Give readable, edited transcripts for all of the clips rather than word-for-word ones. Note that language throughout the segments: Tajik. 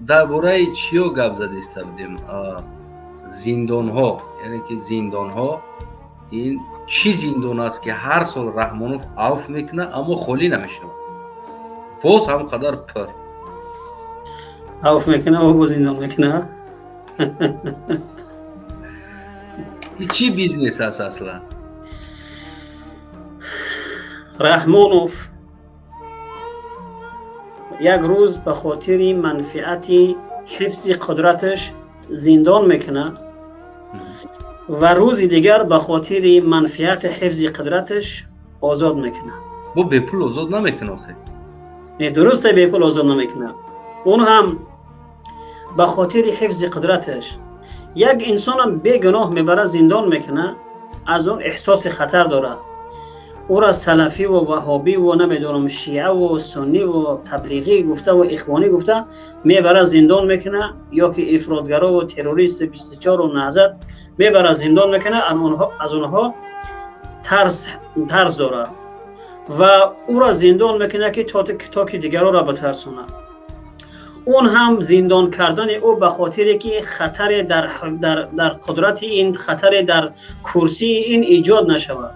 Дар бораи чиё гап задиста будем? Зиндонҳо, яъне ки зиндонҳо, ин чӣ зиндон аст, ки ҳар сол Раҳмонов авф мекунад, аммо холӣ намешавад, боз ҳам қадар пур. Авф мекунад, боз зиндон мекунад. Чӣ бизнес аст аслан? Раҳмонов як рӯз ба хотири манфиати ҳифзи қудраташ зиндон мекунад ва рӯзи дигар ба хотири манфиати ҳифзи қудраташ озод мекунад. Бо бепул озод намекунад охе. Не, дуруста, бепул озод намекунад. Он ҳам ба хотири ҳифзи қудраташ. Як инсонам бегуноҳ мебара, зиндон мекунад, аз он эҳсоси хатар дорад. Ӯра салафиву ваҳобиву, намедонам, шиаву сунниву таблиғӣ гуфтаву ихвонӣ гуфта мебара, зиндон мекуна, ё ки ифротгарову террористу 24-у наҳзат мебара, зиндон мекуна, аз онҳо тарс дорад ва ӯра зиндон мекуна, ки то ки дигароро битарсонад. Он ҳам зиндон кардани ӯ ба хотире ки хатаре дар қудрати ин, хатаре дар курсии ин иҷод нашавад,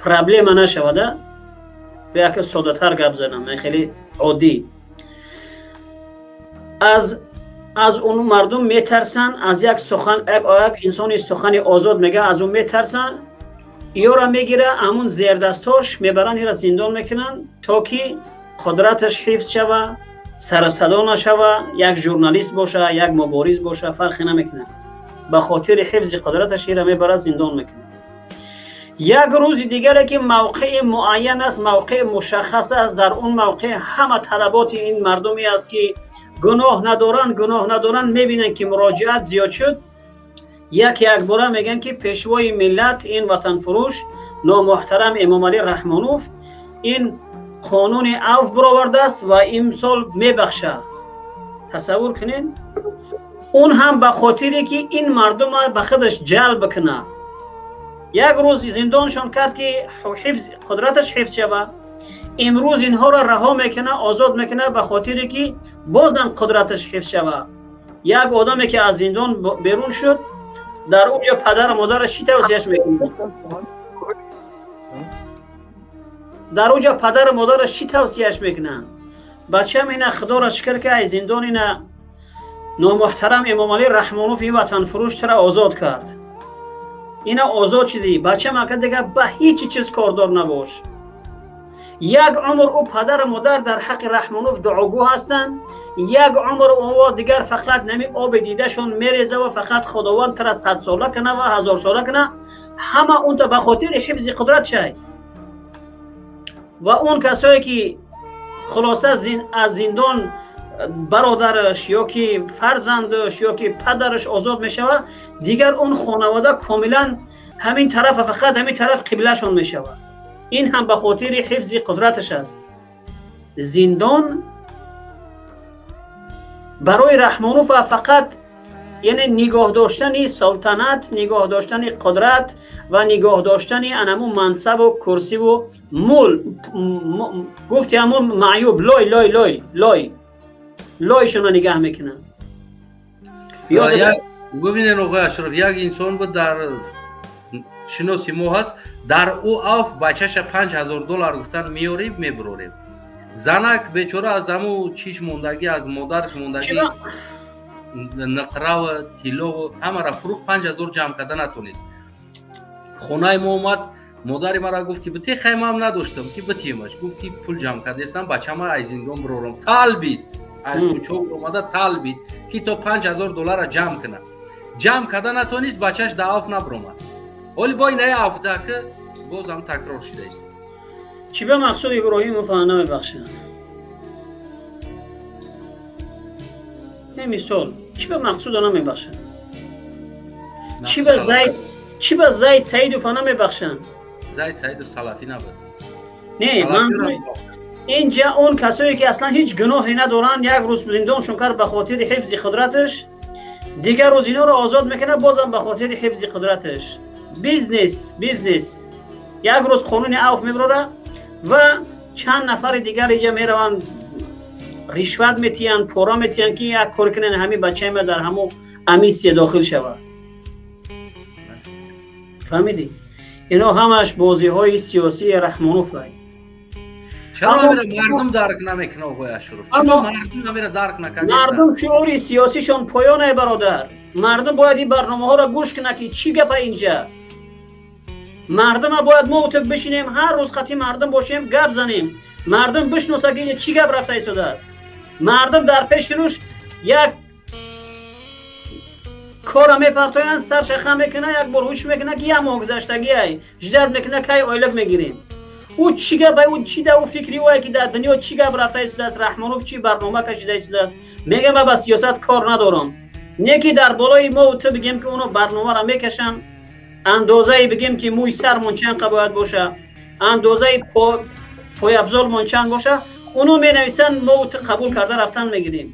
проблема нашавада. Яке соддатар гап занам, хеле оддӣ: аз он мардум метарсанд, аз як сухан, як инсони сухани озод мега, аз он метарсанд, ёра мегира, ҳамун зердастош мебаранд, ира зиндон мекунанд, то ки қудраташ ҳифз шава, сарсадо нашава. Як журналист боша, як мубориз боша, фарқе намекунад, ба хотири ҳифзи қудраташ ира мебара, зиндон мекунад. Як рӯзи дигаре ки мавқеи муайян аст, мавқеи мушаххас аст, дар он мавқеъ ҳама талаботи ин мардуме аст, ки гуноҳ надоранд, гуноҳ надоранд, мебинанд, ки муроҷиат зиёд шуд, як якбора мегӯянд, ки пешвои миллат, ин ватанфурӯш номуҳтарам Эмомалӣ Раҳмонов ин қонуни авф баровардааст ва имсол мебахшад. Тасаввур кунед, он ҳам ба хотире ки ин мардума ба худаш ҷалб кунад. Як рӯз зиндоншон кард, ки қудраташ ҳифз шавад. Имрӯз инҳоро раҳо мекунад, озод мекунад, ба хотире ки бозам қудраташ ҳифз шавад. Як одаме ки аз зиндон берун шуд, дар он ҷо падару модараш чӣ тавсияш мекунад? Дар он ҷо падару модараш чӣ тавсияш мекунанд? Бачам, ина, худоро шукр, ки ай зиндон ина номуҳтарам Эмомалӣ Раҳмонов, ин ватанфурӯш, тура озод кард, ина озод шудӣ, бачам, ака дигар ба ҳеҷ чиз кордор набош. Як умр ӯ падару модар дар ҳаққи Раҳмонов дуогӯ ҳастанд. Як умр ӯ дигар фақат нами оби дидашон мереза ва фақат Худованд тура садсола кана ва ҳазорсола кана. Ҳама унта ба хотири ҳифзи қудрат шай. Ва он касое ки хулоса аз зиндон бародараш ё ки фарзандаш ё ки падараш озод мешавад, дигар он хонавода комилан ҳамин тарафа, фақат ҳамин тараф қиблашон мешавад. Ин ҳам ба хотири ҳифзи қудраташ аст. Зиндон барои Раҳмонов фақат, яъне, нигоҳ доштани салтанат, нигоҳ доштани қудрат ва нигоҳ доштани анамун мансабу курсиву мул, гуфти ҳамун маъюб, лой лой лой лой лойшона нигаҳ мекунанд. Бубинед, оғои Ашроф, як инсон буд, дар шиноси мо ҳаст, дар ӯ авф бачаша 5000 доллар гуфтан, меорем, мебурорем. Занак бечора аз ҳаму чиш мондагӣ, аз модараш мондагӣ, нуқраву тиллову ҳамара фурӯхт, 5000 ҷамъ карда натонист. Хонаи мо омад, модари мара гуфт, ки бите, хай, мам надоштам, ки битиемаш. Гуфт, ки пул ҷамъ кардестам, бачама аз зиндон бирорам. Талбид, аз кӯчо омада талбид, ки то 5000 доллара ҷамъ кунад. Ҷамъ карда натонист, бачаш да авф набиромад. Ҳоли бо инаи авфдака бозам такрор шудааст. Чӣ ба Мақсуд Иброҳимов намебахшанд? Мисол, чӣ ба Мақсудо намебахшанд? Чӣ ба Зайд Саидова намебахшанд? Зайд Саидов салафӣ набуд. Не, инҷа он касое ки аслан ҳеҷ гуноҳе надоранд, як рӯз зиндоншон кард ба хотири ҳифзи қудраташ, дигар рӯз инҳоро озод мекунад, бозам ба хотири ҳифзи қудраташ. Бизнес, бизнес. Як рӯз қонуни авф мебарора ва чанд нафари дигар инҷа мераванд. Ришват метиҳанд, пора метиҳанд, ки як кор кунанд, ҳамин бачаи ма дар ҳамо амнистия дохил шавад. Фаҳмидӣ? Ино ҳамаш бозиҳои сиёсии Раҳмонов ай. Чаро мардум дарк намекунад, оғои Ашуров? Чаро мардум намера дарк накард? Мардум шуури сиёсишон поён ай, бародар. Мардум бояд ин барномаҳоро гӯш кунад, ки чӣ гапа инҷа. Мардума бояд мо ту бишинем, ҳар рӯз қати мардум бошем, гап занем, мардум бишноса, ки чӣ гап рафта истодааст. Мардум дар пеши рӯш як кора мепартоянд, сарша хам мекунад, як бор ҳуш мекунад, ки як моҳ гузаштагиай, ждать мекунад, кай ойлик мегирем. Ӯ чӣ гап, ӯ чӣ да, ӯ фикри ӯе, ки дар дунё чӣ гап рафта истодааст, Раҳмонов чӣ барнома кашида истодааст. Мегам, ба сиёсат кор надорам, не ки дар болои мо ту бигем, ки оно барномаро мекашанд. Андозае бигем, ки мӯи сармон чанд қа бояд боша, андозаи пойафзолмон чанд боша, оно менависанд, мо ту қабул карда рафтан мегирем.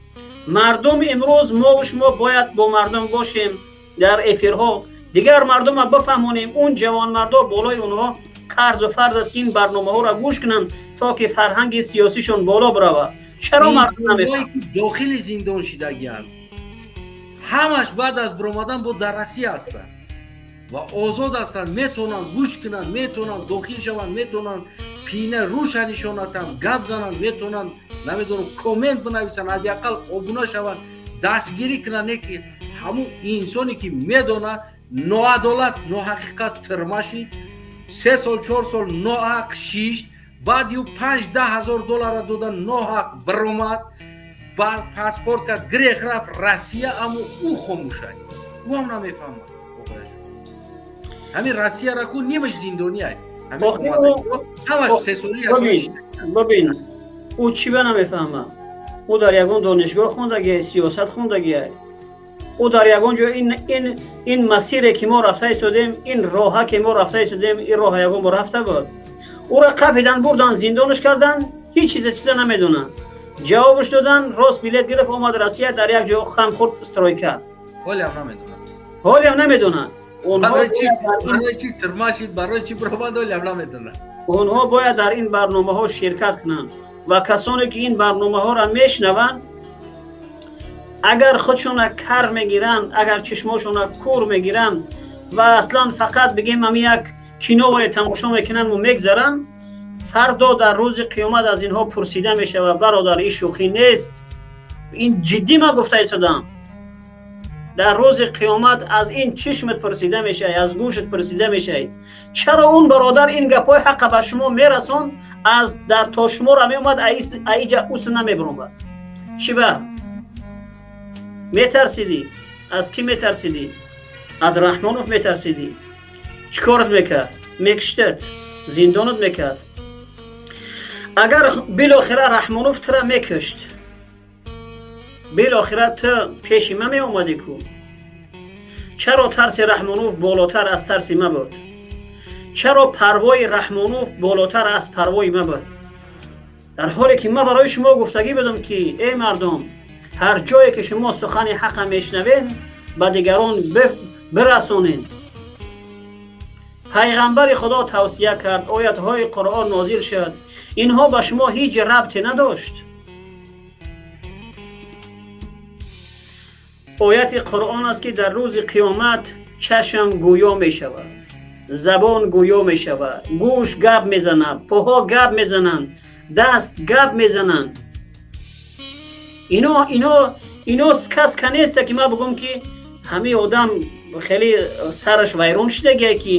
Мардум, имрӯз мо шумо бояд бо мардум бошем дар эфирҳо, дигар мардума бифаҳмонем. Он ҷавонмардо, болои онҳо қарзу фарз аст, ки ин барномаҳоро гӯш кунанд, то ки фарҳанги сиёсишон боло биравад. Чаро мардум намефаҳмад? Дохили зиндон шидагианд, ҳамаш баъд аз биромадан бо дар Россия ҳастанд ва озод ҳастанд, метавонанд гӯш кунанд, метавонанд дохил шаванд, метавонанд пина рӯша нишонатанд, гап зананд, метавонанд, намедонам, коммент бинависанд, ҳадди ақал обуна шаванд, дастгирӣ кунанд. Не ки ҳамун инсоне, ки медонад, ноадолат, ноҳақиқат тирма шид, 3 сол, 4 сол ноҳақ шишт, баъд ю 5-10 ҳазор доллара дода, ноҳақ биромад, паспорт кард, грех рафт Россия, аммо ӯ хомӯшай, ӯ ҳам намефаҳмад. Ҳамин Россияра ку нимаш зиндониай, ҳамаш сесолӣ. Бибин, ӯ чӣ ба намефаҳмад? Ӯ дар ягон донишгоҳ хондагиай, сиёсат хондагиай? Ӯ дар ягон ҷо ин масире, ки мо рафта истодем, ин роҳа, ки мо рафта истодем, ин роҳа ягон бор рафта буд? Ӯра қапидан, бурдан, зиндонаш кардан, ҳеҷ чиза намедонад. Ҷавобаш додан, рост билет гирифт, омад Россия, дар як ҷо хам хӯрд, стройка. Ҳолиам намедонад. Ҳолиам намедонад. Барои чӣ тирма шид, барои чӣ биромад, ҳолиам намедонад. Онҳо бояд дар ин барномаҳо ширкат кунанд ва касоне, ки ин барномаҳоро мешнаванд, агар худшона кар мегиранд, агар чишмошона кур мегиранд ва аслан фақат бигем, ҳами як киноворе тамошо мекунанд ва мегзаранд, фардо дар рӯзи қиёмат аз инҳо пурсида мешавад. Бародар, ин шӯхӣ нест, ин ҷиддӣ ма гуфта истодам. Дар рӯзи қиёмат аз ин чишмат пурсида мешавад, аз гӯшат пурсида мешавад. Чаро он бародар ин гапҳои ҳаққа ба шумо мерасонд, аз дар то шуморо меомад, аиҷа ус намебиромад? Чӣ ба метарсидӣ? Аз кӣ метарсидӣ? Аз Раҳмонов метарсидӣ? Чӣ корат мекард? Мекиштат, зиндонат мекард. Агар билохира Раҳмонов тура мекушт, билохира ту пеши ма меомадӣ ку. Чаро тарси Раҳмонов болотар аз тарси ма буд? Чаро парвои Раҳмонов болотар аз парвои ма буд, дар ҳоле ки ма барои шумо гуфтагӣ будам, ки эй мардум, ҳар ҷое ки шумо сухани ҳақа мешнавед, ба дигарон бирасонед? Пайғамбари Худо тавсия кард, оятҳои Қуръон нозил шуд. Инҳо ба шумо ҳеҷ рабте надошт. Ояти Қуръон аст, ки дар рӯзи қиёмат чашм гӯё мешавад, забон гӯё мешавад, гӯш гап мезанад, поҳо гап мезананд, даст гап мезананд. Ино сказка неста, ки ман бигӯм, ки ҳамин одам хеле сараш вайрон шудагия, ки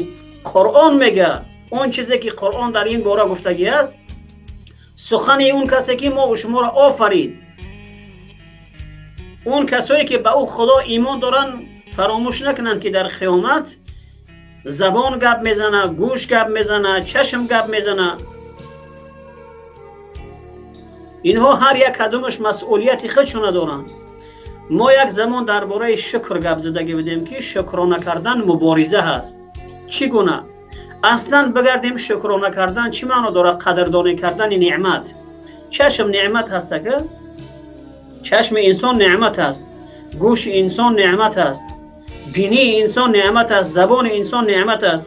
Қуръон мега. Он чизе, ки Қуръон дар ин бора гуфтагӣ аст, сухани он касе, ки мо шуморо офарид. Он касое, ки ба ӯ Худо имон доранд, фаромӯш накунанд, ки дар қиёмат забон гап мезана, гӯш гап мезана, чашм гап мезана. Инҳо ҳар як кадомаш масъулияти худшона доранд. Мо як замон дар бораи шукр гап задагӣ будем, ки шукрона кардан мубориза ҳаст. Чӣ гуна аслан бигардем, шукрона кардан чӣ маъно дорад? Қадрдонӣ кардани неъмат. Чашм неъмат ҳаста, ки чашми инсон неъмат аст, гӯши инсон неъмат аст, бинии инсон неъмат аст, забони инсон неъмат аст,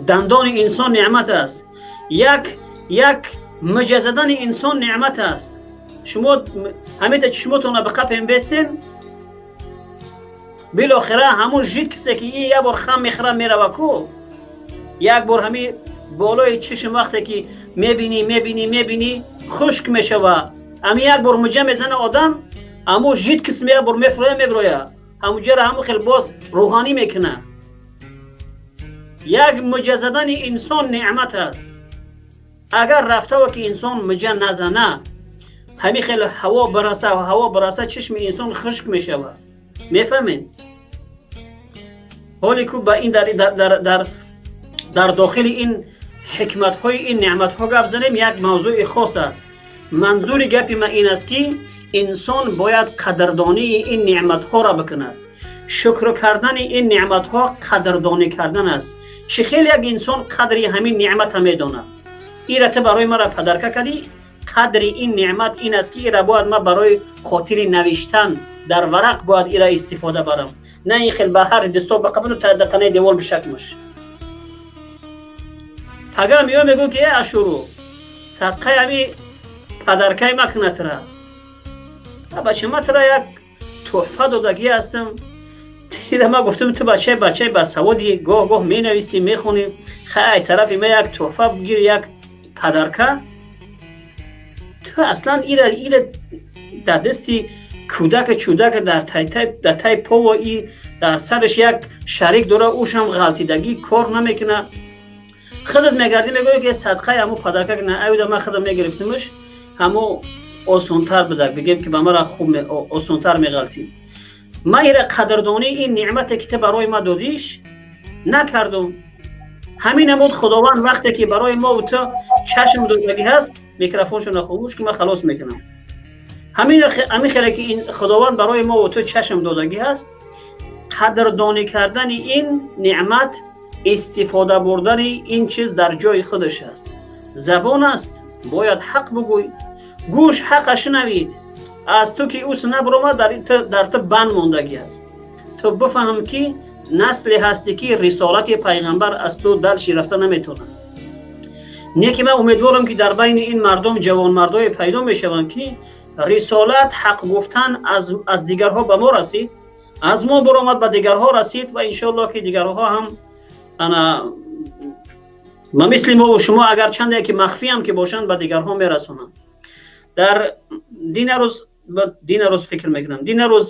дандони инсон неъмат аст, як як муҷа задани инсон неъмат аст. Шумо ҳамита чишмотона биқапем, бестен, билохира ҳамун жидкость е ки и як бор хам мехӯра, мерава ку. Як бор ҳами болои чишм вақте ки мебинӣ, мебинӣ, мебинӣ, хушк мешава. Ҳами як бор муҷа мезана одам, ҳамун жидкость як бор мефурӯя, меброя, ҳамуҷара ҳамун хел боз рӯғанӣ мекуна. Як муҷа задани инсон неъмат аст. Агар рафтава ки инсон муҷа назана, ҳамин хел ҳаво бараса, ҳаво бараса, чишми инсон хушк мешавад. Мефаҳмед? Ҳоле ку ба ин дар дохили ин ҳикматҳои ин неъматҳо гап занем, як мавзӯи хос аст. Манзури гапи ман ин аст, ки инсон бояд қадрдонии ин неъматҳоро бикунад. Шукр кардани ин неъматҳо қадрдонӣ кардан аст. Чӣ хел як инсон қадри ҳамин неъмата медонад? Ира ту барои мара подарка кардӣ. Қадри ин неъмат ин аст, ки ира бояд ман барои хотири навиштан дар варақ бояд ира истифода барам, на ин хел ба ҳар дисто бақабану дар танаи девол бишакмаш. Пага меё, мегӯ, ки э Ашуру, садқаи ҳами подарка и макуна тра. Бача, ма тра як тӯҳфа додагӣ ҳастам. Тира ма гуфтам, ту бачаи басаводи, гоҳ гоҳ менависӣ, мехонӣ. Хай, тарафи ма як тӯҳфа бигир, як подарка. Ту аслан ира дар дасти кӯдака чӯдака дар тай пово и дар сараш як шарик дора, ушам ғалтидагӣ, кор намекуна. Худат мегардӣ, мегӯӣ, ки садқаи ҳамо подарка на аюда ман худам мегирифтимаш, ҳамо осонтар будак. Бигем, ки ба мара хуб осонтар меғалтид. Ман ира қадрдонии ин неъмате, ки ту барои ма додиш, накардум. Ҳамин намуд Худованд вақте ки барои мо ту чашм додагӣ ҳаст. Микрофоншона хомӯш ки, ман халос мекунам. Ҳамин хеле ки ин Худованд барои мо ту чашм додагӣ ҳаст, қадрдонӣ кардани ин неъмат, истифода бурдани ин чиз дар ҷои худаш аст. Забон аст, бояд ҳақ бугӯй. Гӯш ҳақа шунавид. Аз ту ки ус набуромад, дар ту банд мондагӣ аст. Ту бифаҳм, ки насле ҳастӣ, ки рисолати пайғамбар аз ту дарши рафта наметавонад. Не ки ман умедворам, ки дар байни ин мардум ҷавонмардое пайдо мешаванд, ки рисолат, ҳақ гуфтан аз дигарҳо ба мо расид, аз мо баромад, ба дигарҳо расид ва иншоаллоҳ, ки дигарҳо ҳам ана ба мисли мову шумо, агар чанде ки махфиам ки бошанд, ба дигарҳо мерасонанд. Дар динарӯз, динарӯз фикр мекунам, динарӯз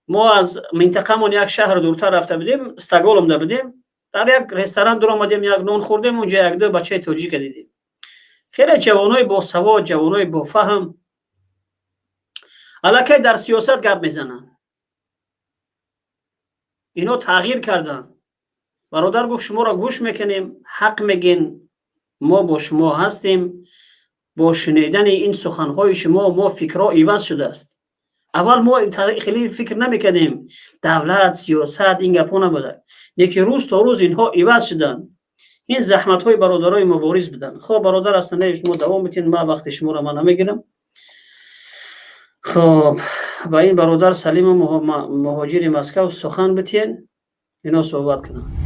мо аз минтақамон як шаҳр дуртар рафта будем, Стокголмда будем. Дар як ресторан дуромадем, як нон хӯрдем. Унҷа якду бачаи тоҷика дидем, хеле ҷавонои босавод, ҷавонои бофаҳм, аллакай дар сиёсат гап мезананд. Ино тағйир карданд. Бародар гуфт: «Шуморо гӯш мекунем, ҳақ мегин, мо бо шумо ҳастем. Бо шунидани ин суханҳои шумо мо фикрҳо иваз шудааст. Аввал мо хеле фикр намекардем, давлат, сиёсат, ин гапҳо набуда, лекин рӯз то рӯз инҳо иваз шуданд». Ин заҳматҳои бародарои мубориз буданд. Хоб, бародар ҳастанд, шумо давом метиҳед, ман вақти шуморо ман намегирам. Хоб, ба ин бародар Салиму муҳоҷири Москав сухан битиҳен, ино суҳбат кунанд.